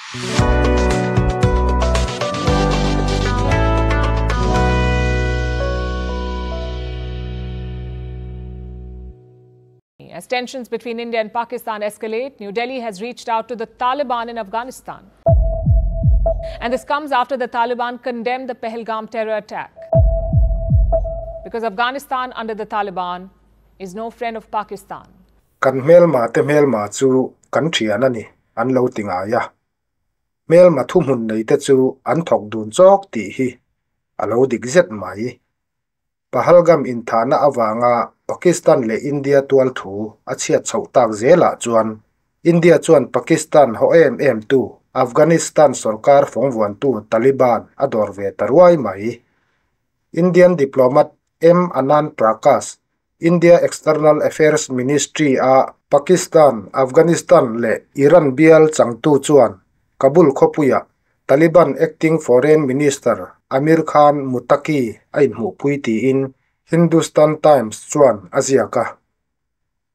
As tensions between India and Pakistan escalate, New Delhi has reached out to the Taliban in Afghanistan. And this comes after the Taliban condemned the Pahalgam terror attack. Because Afghanistan under the Taliban is no friend of Pakistan. Kan hmelma te hmelma chu kan thian a ni, an lo ti ngai a. Hmelma thuhmun nei te chu an thawk dun chawk tih hi a lo dik zet mai. Pahalgam inthahna avanga Pakistan leh India tual thu a chhiat chhoh tak zelah chuan India chuan Pakistan haw em em tu Afghanistan sorkar fawngvuantu Taliban a dawr ve ta ruai mai. Indian diplomat M Anand Prakash, India External Affairs Ministry a Pakistan, Afghanistan leh Iran bial changtu chuan Kabul khawpuiah Taliban acting foreign minister Amir Khan Muttaqi a inhmuhpui tiin Hindustan Times chuan a ziak a.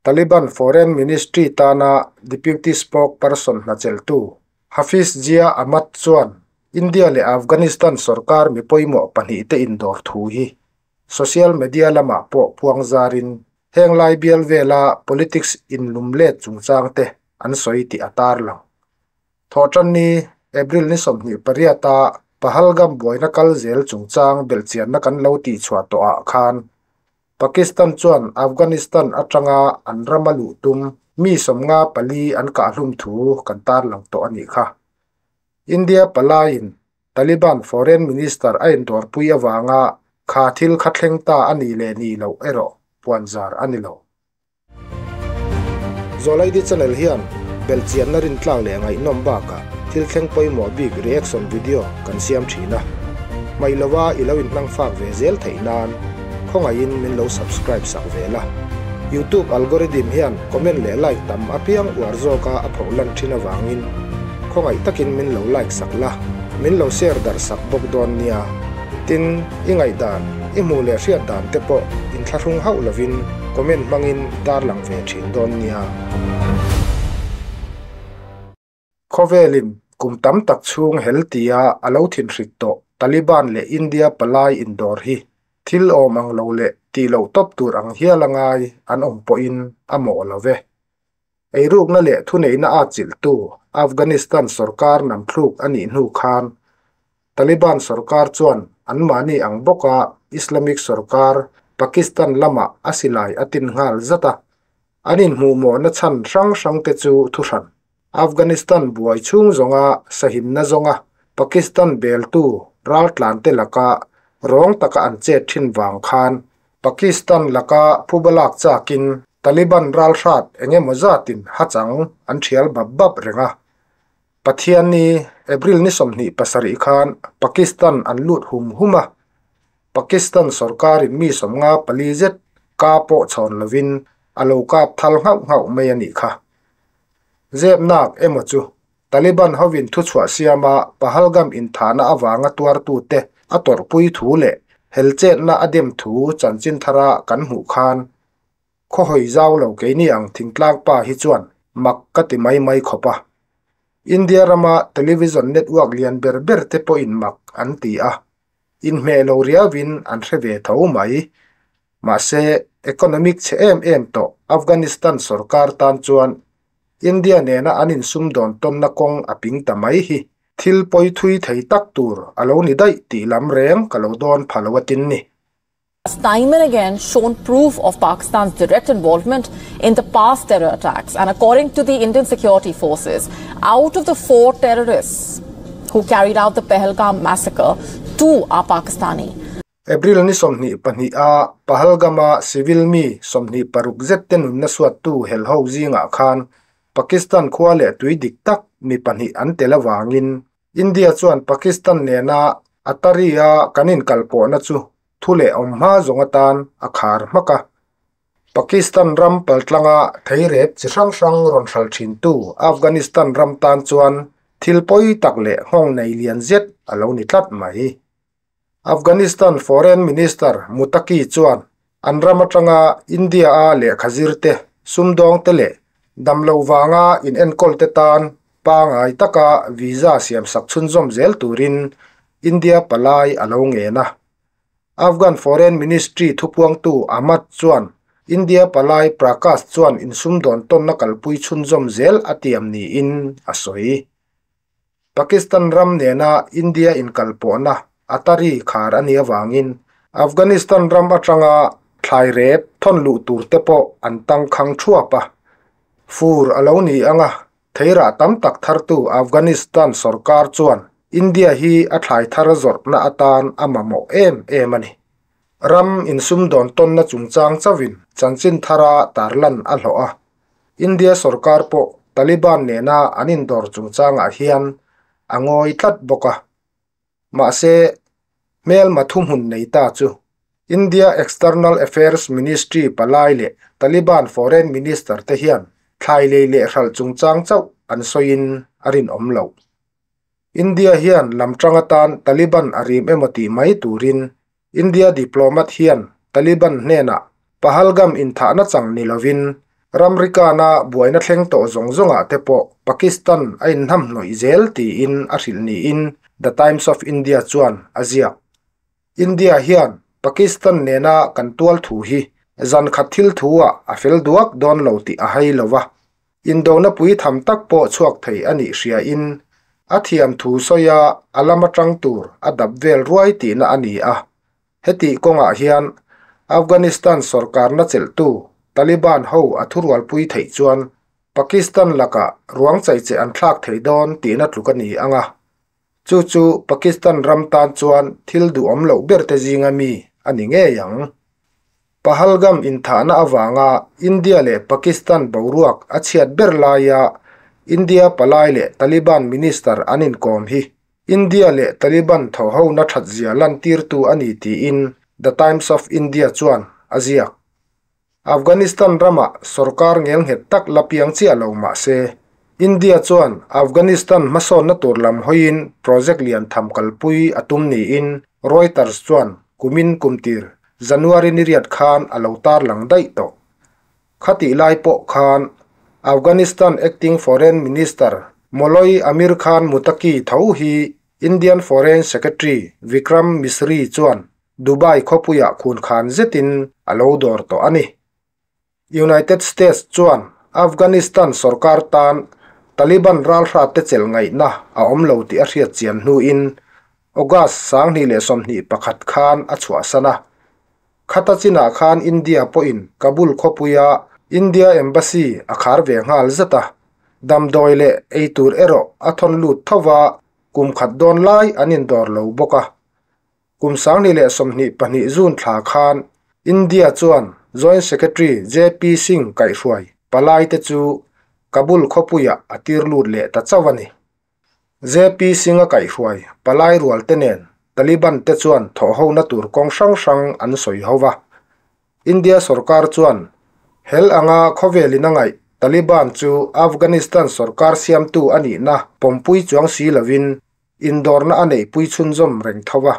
Taliban foreign ministry tana deputy spokesperson hnacheltu Hafiz Zia Ahmad chuan India leh Afghanistan sorkar mi pawimawh pahnih te indawr thu hi social media lamah pawh puang zarin heng lai bial vela politics inlumlet chungchang te an sawi tih a tar lang. Thawhtan ni April ni 28 a Pahalgam buaina kal zel chungchang belhchianna kan lo tih chhuah tawhah khan Pakistan chuan Afghanistan atanga an rama luh tum mi 54 an kahhlum thu kan tar lang tawh a nih kha. India palaiin Taliban foreign minister a indawrpui avanga kha thil kha thleng ta a nih leh nih loh erawh puanzar a ni lo. Zawlaidi channel hian belhchianna rintlak leh ngaihnawm bakah thil thleng pawimawh bik reaction video kan siam thin a. Hmaih lova i lo inhmang fak ve zel theih nan khawngaihin min lo subscribe sak ve la. YouTube algorithm hian comment leh like tam apiang uar zawka a phoh lan thin avangin khawngaih takin min lo like sak la, min lo share darh sak bawk dawn nia. Tin, i ngaihdan, i hmuh leh hriat dan te pawh inthlahrung hauh lovin comment hmangin tarlang ve thin dawn nia. Khawvelin kum tam tak chhung hel tia a lo thinhrik tawh Taliban leh India palai indawr hi thil awm ang lo leh tih loh tawp tur ang hial a ngai an awm pawhin a mawh lo ve. Eirukna leh thuneihna a chilhtu Afghanistan sorkar namthluk a nih hnu khan Taliban sorkar chuan anmahni ang bawka Islamic sorkar Pakistan lamah a silai a tin nghal zat a, an inhmuhmawhna chhan hrang hrang te chu thuhran. Afghanistan buai chhung zawnga sahimna zawnga Pakistan beltu raltlan te laka rawng taka an chet thin vang khan Pakistan laka phubalak chakin Taliban ralhrat engemaw zatin hachang an thial bap bap reng a. Pathian ni April ni 27 khan Pakistan an lut hum hum a. Pakistan sorkarin mi 54 zet ka pawh chhawn lovin a lo kap thal nghauh nghauh mai a nih kha. Zepnak emaw chu Taliban hovin thuchhuah siama Pahalgam inthahna avanga tuartu te a tawrhpui thu leh helchetna a dem thu chanchin thara kan hmuh khan khawhawi zau lo keini ang thingtlang pa hi chuan mak ka ti mai mai khawp a. India rama television network lian ber ber te pawhin mak an ti a. Inhmeh lo riauin an hre ve tho mai. Mahse, economic chhe em em tawh Afghanistan sorkar tan chuan India nena an insumdawn tawnna kawng a ping ta mai hi thil pawi thui thei tak tur a lo ni daih tih lam reng ka lo dawn pha lo a tin ni. Time and again shown proof of Pakistan's direct involvement in the past terror attacks. And according to the Indian security forces, out of the 4 terrorists who carried out the Pahalgam massacre, 2 are Pakistani. April ni 22 a Pahalgama civil mi 26 zet te nunna suattu helho zinga khan Pakistan khua leh tui dik tak mi pahnih an tel awangin India chuan Pakistan nena Ataria kanin kalpawhna chu thu leh awm hma zawng atan a khar hmak a. Pakistan ram paltlanga theirep chi hrang hrang rawn hral thin tu Afghanistan ram tan chuan thil pawi tak leh nghawng nei lian zet a lo ni tlat mai. Afghanistan Foreign Minister Muttaqi chuan an ram atanga India a lehkha zir te, sumdawng te leh damlo wanga in enkawl te tan pangai taka visa siam sak chhunzawm zel turin India palai a lo ngen a. Afghan Foreign Ministry thupuangtu Ahmad chuan India palai Prakash chuan insumdawn tawnna kalpui chhunzawm zel a tiam niin a sawi. Pakistan ram nena India inkalpawhna Attari khar a nih avangin Afghanistan ram atanga thlai rep thawn luh tur te pawh an tangkhang thuap a. Fur a lo ni anga theirah tam tak thartu Afghanistan sorkar chuan India hi a thlai thar zawrhna atan a mamawh em em a ni. Ram insumdawn tawnna chungchang chauhin chanchin thara tarlan a hlawh a. India sorkar pawh Taliban nena an indawr chungchangah hian a ngawi tlat bawk a. Mahse, hmelma thuhmun nei ta chu India External Affairs Ministry palai leh Taliban Foreign Minister te hian thlai lei leh hralh chungchang chauh an sawiin a rinawm loh. India hian lam tang atan Taliban a rim emaw tih mai turin India diplomat hian Taliban hnenah Pahalgam inthahna chang ni lovin ramrikana buaina thleng tawh zawng zawngah te pawh Pakistan a inhnamhnawih zel tiin a hrilh niin The Times of India chuan a ziak. India hian Pakistan nena kan tual thu hi zan khat thil thu ah a fel duak dawn lo tih a hai lo va, indona pui tham tak pawh chhuak thei a nih hria in a thiam thu sawi a a lam atang tur a dap vel ruai tihna a ni a. Hetih kawngah hian Afghanistan sorkarna chelhtu Taliban ho a thurualpui theih chuan Pakistan lakah ruang chaicheh an thlak thei dawn tihna tluk a ni ang a. Chu chu Pakistan ram tan chuan thil duhawm loh ber te zinga mi a ni ngei ang. Pahalgam inthahna avanga India leh Pakistan boruak a chhiat ber laia India palai leh Taliban minister an inkawm hi India leh Taliban thawhhona thatzia lantirtu a ni tiin The Times of India chuan a ziak. Afghanistan ramah sorkar ngelnghet tak la piang chiah lo mah se, India chuan Afghanistan hmasawnna tur lam hawiin project lian tham kalpui a tum niin Reuters chuan kumin kumtir January ni riat khan a lo tarlang daih tawh. Khatih lai pawh khan Afghanistan Acting Foreign Minister Mawlawi Amir Khan Muttaqi tho hi Indian Foreign Secretary Vikram Misri chuan Dubai khawpuiah khunkhan zetin a lo dawr tawh a ni. United States chuan Afghanistan sorkar tan Taliban ralhrat te chelh ngaihna a awm lo tih a hriat chian hnuin August 2021 khan a chhuahsan a. Khata chinah khan India pawhin Kabul khawpuia India Embassy a khar ve nghal zet a, damdawi leh eitur erawh a thawn lut tho va, kum khat dawn lai an indawr lo bawk a. Kum 2022 June thla khan India chuan Joint Secretary JP Singh kaihhruai palai te chu Kabul khawpuiah a tir lut leh ta chauh a ni. JP Singh a kaihhruai palai rual te nen Taliban te chuan thawhhona tur kawng hrang hrang an sawi ho va. India sorkar chuan hel anga khawvelin a ngaih Taliban chu Afghanistan sorkar siamtu a nihna pawmpui chuang si lovin Indawrna a neihpui chhunzawm reng tho a.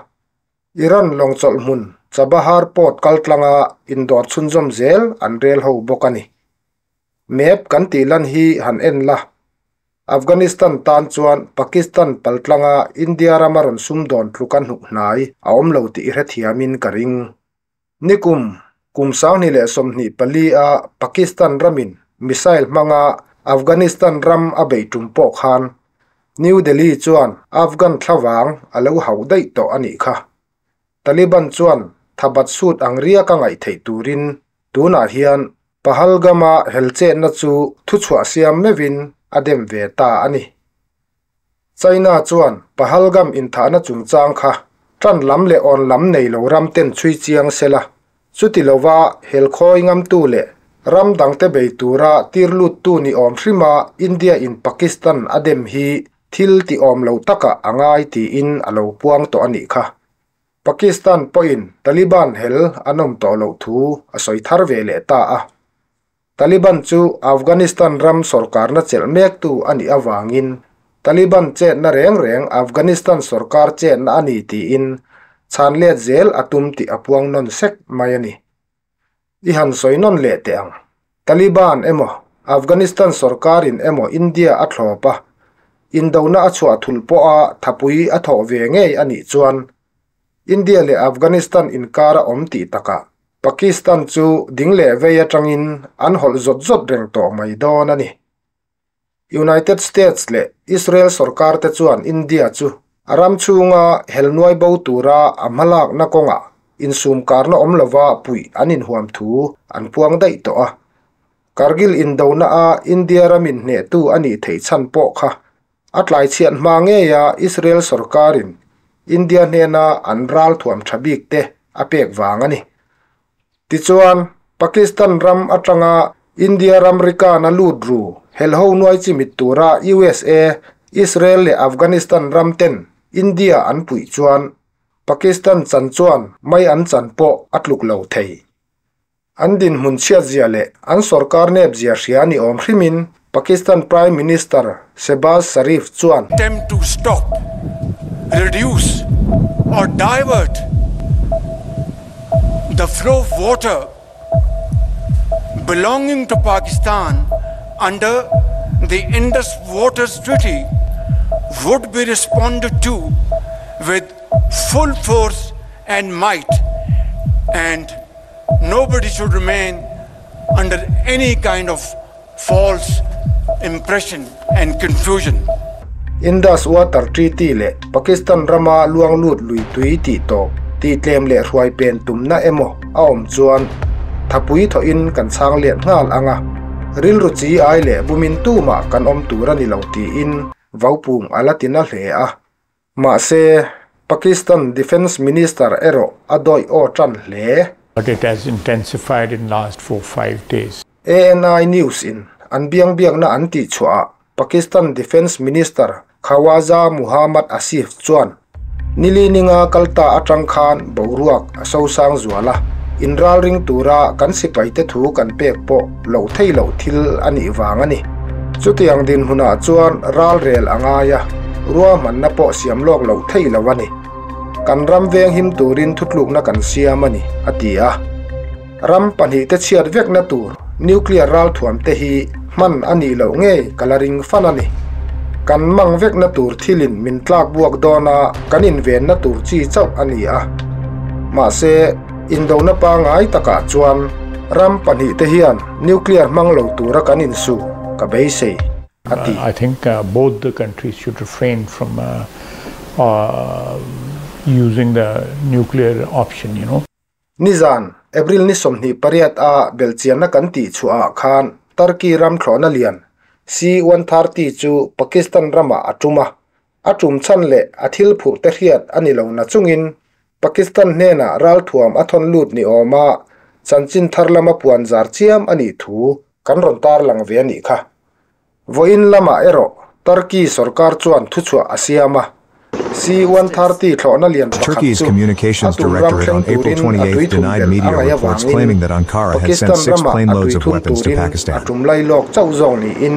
Iran lawng chawlh hmun Chabahar port kaltlanga indawr chhunzawm zel an rel ho bawk a ni. Map kan tih lan hi han en la. Afghanistan tan chuan Pakistan paltlanga India rama rawn sumdawn tluka hnuk hnai a awm lo tih i hrethiamin ka ring. Nikum kum 2024 a Pakistan ramin missile hmanga Afghanistan ram a beih tum pawh khan New Delhi chuan Afghan thlavang a lo hauh daih tawh a nih kha. Taliban chuan thabat sut ang riaka ngaih theih turin tunah hian Pahalgam-a helchetna chu thuchhuah siam meuhin a dem ve ta a ni. China chuan Pahalgam inthahna chungchang kha tan lam leh awn lam nei lo ram ten chhui chiang sela, chuti lova helkhawi ngamtu leh ram dangte bei tura tir luttu ni awm hrima India in Pakistan a dem hi thil ti awm lo takah a ngai tiin a lo puang tawh a nih kha. Pakistan pawhin Taliban hel an awm tawh loh thu a sawi thar ve leh ta a. Taliban chu Afghanistan ram sorkarna chelh mektu a nih avangin Taliban chetna reng reng Afghanistan sorkar chetna a ni tiin chhan let zel a tum tih a puang nawn sek mai a ni. I han sawi nawn leh teh ang. Taliban emaw, Afghanistan sorkarin emaw India a thlawp a, Indona a chhuah thul pawha thapui a thawh ve ngei a nih chuan India leh Afghanistan inkar a awm tih takah Pakistan chu ding leh vei atangin an hawlh zawt zawt reng tawh mai dawn a ni. United States leh Israel sorkar te chuan India chu a ram chhunga hel nuai bo tura a hmalakna kawngah insumkarna awm lova puih an inhuam thu an puang daih tawh a. Kargil indona a India ramin hnehtu a nih theih chhan pawh kha a tlai chhiat hma ngeia Israel sorkarin India hnena an ral thuam tha bik te a pek vang a ni. Tichuan, Pakistan ram atanga India ramri kana lut ru helho nuai chimit tura USA, Israel leh Afghanistan ram ten India an puih chuan Pakistan chan chuan mai an chan pawh a tluk lo thei. An dinhmun chhiat zia leh an sorkar nep zia hria ni awm hrimin Pakistan Prime Minister Shehbaz Sharif chuan. Attempt to stop, reduce or divert the flow of water belonging to Pakistan under the Indus Waters Treaty would be responded to with full force and might, and nobody should remain under any kind of false impression and confusion. Indus Water Treaty leh Pakistan rama luang lut lui tui tih tawp, tih tlem leh hruai pen tumna emaw a awm chuan thapui thawhin kan chhang let nghal ang a, rilru chi ai leh bumin tumah kan awm tur a ni lo tiin vaupung a la ti na hle a. Mahse, Pakistan Defence Minister erawh a dawih aw tan hle. But it has intensified in last 4-5 days. ANI News in an biangbiakna an tih chhuahah Pakistan Defence Minister Khawaja Muhammad Asif chuan nili ninga kalta atang khan boruak a sosang zual a, inralring tura kan sipaite thu kan pek pawh lo thei lo thil a nih vang a ni. Chutiang dinhmunah chuan ral rel a ngai a, ruahmanna pawh siam lawk lo thei lo a ni. Kan ram veng him turin thutlukna kan siam a ni, a ti a. Ram pahnih te chhiat vekna tur nuclear ral thuam te hi hman a nih loh ngei ka la ring fan a ni. Kan mang vekna tur thilin min tlak buak dawn a, kan invenna tur chi chauh a ni a. Mahse, indona pangai takah chuan ram pahnih te hian nuclear hmang lo tura kan insu ka beisei, a ti. I think both the countries should refrain from using the nuclear option, you know. Nizan, April ni 28 a belchianna kan tih chhuah khan Turkey ram thlawhna lian C-130 chu Pakistan rama a tum a, a tum chhan leh a thil phurh te hriat a ni lo na chungin Pakistan hnena ral thuam a thawn lut ni awm a, chanchin thar lama puan zar chiam a nih thu kan rawn tar lang ve a nih kha. Vawiin lamah erawh Turkey sarkar chuan thuchhuah a siam a, C-130 thlawhna lian pakhat Turkey's chu a Communications tum ram Directorate thleng on April turin a 28 tui thum denied belh a media ngaih reports avangin claiming that Ankara had sent Pakistan 6 rama a plane tui loads of thun weapons to turin a Pakistan. tum lai lawk chauh zawk niin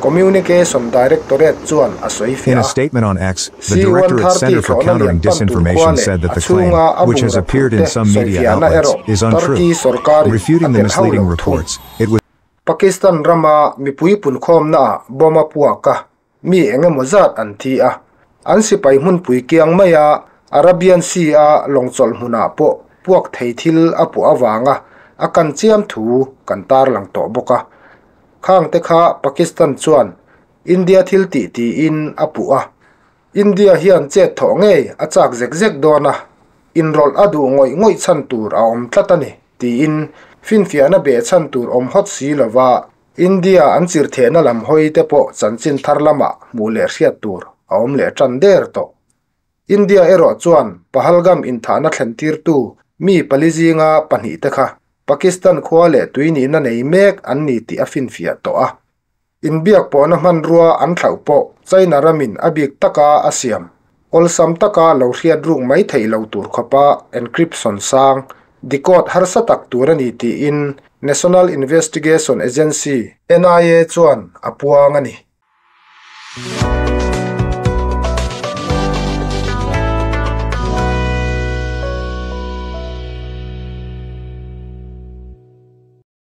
Communication Directorate chuan a sawi In fiah a a. statement on X, the Directorate C-130 Center for thlawhna Countering lian pan tur khua Disinformation leh said that a the claim, chhunga a which has bungraw appeared phurh in te some sawi media fiahna outlets, erawh is untrue. Turkey sarkarin a Refuting the telh hauh misleading lo thung. reports, it was Pakistan rama mipui punkhawmna ah bomb a puak a, mi engemaw zat an thi a. An sipai hmunpui kiang mai a Arabian Sea a lawngchawlh hmunah pawh puak thei thil a puah awanga a kan chiam thu kan tar lang tawh bawk a. Khang te kha Pakistan chuan India thil tih tiin a puh a. India hian chet thawh ngei a chak zek zek dawn a, inrawlh a duh ngawih ngawih chhan tur a awm tlat a ni tiin finfiahna beh chhan tur awm hawt si lova India an chir thehna lam hawi te pawh chanchin thar lamah hmuh leh hriat tur a awm leh tan der tawh. India erawh chuan Pahalgam inthahna thlen tirtu mi pali zinga pahnih te kha Pakistan khua leh tui nihna nei mek an ni tih a finfiah tawh a. Inbiak pawhna hmanrua an thlauh pawh China ramin a bik taka a siam. Awlsam taka lo hriat ruk mai theih lo tur khawpa encryption sang decode harsa tak tur a ni tiin National Investigation Agency, NIA chuan a puang a ni.